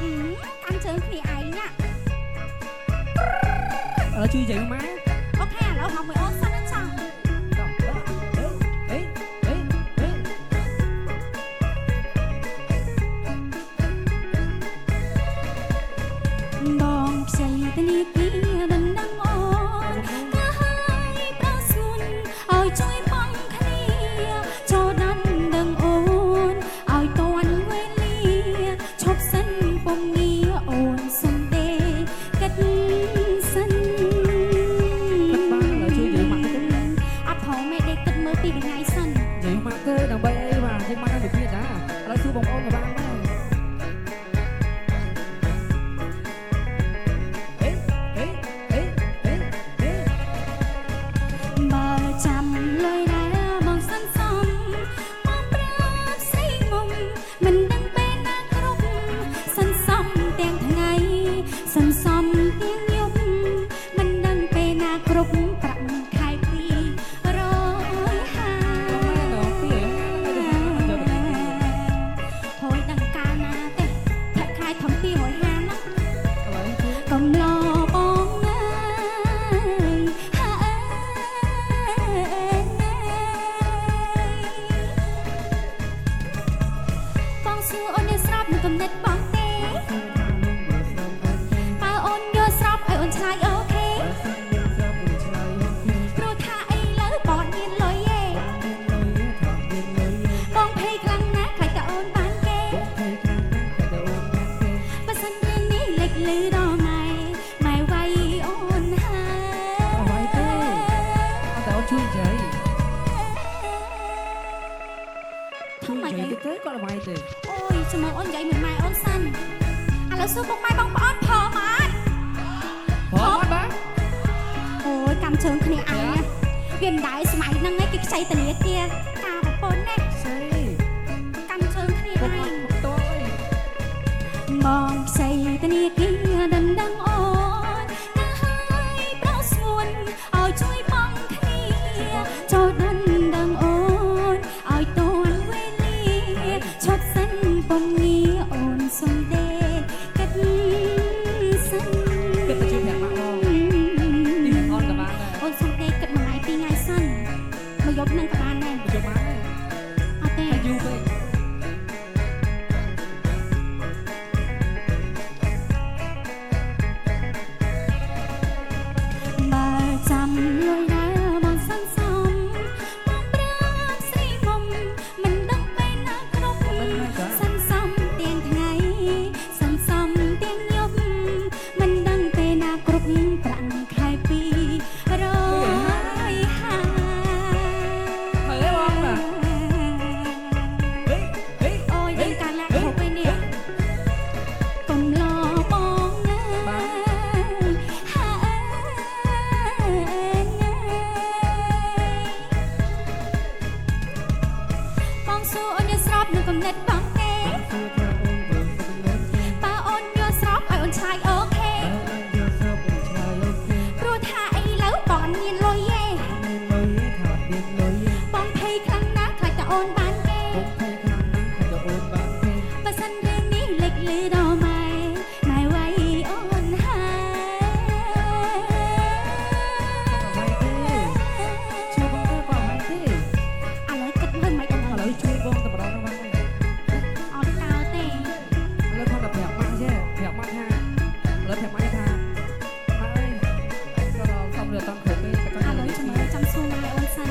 កាន់ជើងគ្នាឯងណា ឥឡូវជួយនិយាយម៉ែ OK ឥឡូវហៅមួយអូនសិនណាចង់ តោះហេហេហេហេ បងខ្ចីធនាគារដណ្ដឹងអូនកាហើយប្រស្ងួនឲ្យជួយបងគ្នាចូលដណ្ដឹងអូនឲ្យតន់វេលាឈប់សិនពុំងារអូនសុំទេគិតសិន គិតបានឥឡូវជួយនិយាយម៉ាក់ទៅ អត់ផងម៉ែដេកគិតមើលពីថ្ងៃសិន និយាយម៉ាក់ទៅដើម្បីអីបាទយើងមកដល់វិទ្យាតាឥឡូវសួរបងប្អូនក៏បានដែរហេហេហេហេហេ បើចាំលុយដែលបងសិនសំមកប្រាប់ស្រីមុំមិនដឹងពេលណាគ្រប់សិនសំទាំងថ្ងៃសិនសំទាំងយប់មិនដឹងពេលណាគ្រប់ប្រាក់ខែពីរយហា ដល់ពីអីទៅ ហួយដឹងកាលណាទេប្រាក់ខែធំ250ណា ឥឡូវជួយ កំឡបងអើយហាអើយបងសួរអូនយល់ស្របនឹងកំណត់បងទេបើអូនយល់ស្របឲ្យអូនឆ្លើយ OK ព្រោះថាអីលើបងមានលុយឯងបងភ័យខ្លាំងណាស់ខ្លាចតែអូនបានគេបើសិនរឿងនេះលេចលឺដល់ម៉ែម៉ែវាយអូនហើយ អត់វាយទេអត់តែអូនជួយនិយាយ ធំម៉េច និយាយទៅគាត់វាយទេ អូយចាំមើលអូននិយាយមួយម៉ែអូនសិនឥឡូវសួរពុកម៉ែបងប្អូនព្រមអត់ ព្រមអត់បាទ អូយកម្មជើងគ្នាឯងណាវាមិនដែរសម័យហ្នឹងឯងគេខ្ចីធនាគារការប្រពន្ធណា ស្អី កម្មជើងគ្នា ពុក ឯង ពុកតអី បងខ្ចីធនាគារដណ្ដឹងអូនកាហើយប្រស្ងួនឲ្យជួយបងគ្នាចូលដណ្ដឹងអូនឲ្យតន់វេលាឈប់សិនពុំងារអូនសុំទេគិតសិន គិតទៅជួយប្រាប់ម៉ាក់បងនេះអូនក៏បានដែរ អូនសុំទេគិតមួយថ្ងៃពីរថ្ងៃសិនមកយប់នឹងក៏បានដែរ ជួយបានដែរ អត់ទេ តែយូរពេក បើចាំលុយដែលបងសន្សំមកប្រាប់ស្រីមុំមិនដឹងពេលណាគ្រប់សន្សំទាំងថ្ងៃសន្សំទាំងយប់មិនដឹងពេលណាគ្រប់ប្រាក់ខែពីរយហា ហើយបងណាហេហេ អូយដឹងកាលណាគ្រប់ពេលនេះកុំឡបងអើយហាអើយបងសួរអូនយល់ស្របនឹងកំណត់បងទេបើអូនយល់ស្របឲ្យអូនឆ្លើយ OK ព្រោះថាអីលើបងមានលុយឯងបងភ័យខ្លាំងណាស់ខ្លាចតែអូនបានគេបើសិនរឿងនេះលេចលឺដល់ម៉ែម៉ែវាយអូនហើយ ជួយបងទេបងមិនទេ ឥឡូវគិតមើលមិន ឥឡូវជួយបងតែម្ដងហ្នឹងបាន អត់កោទេ ឥឡូវគាត់តែប្រាប់ម៉ាក់ចេះប្រាប់ម៉ាក់ថាឥឡូវប្រាប់ម៉ាក់ថាម៉ាក់អើយគាត់ដល់សុំទៅតាមគ្រប់ទេតែគាត់ ឥឡូវចាំមើលចាំសួរម៉ែអូនសិន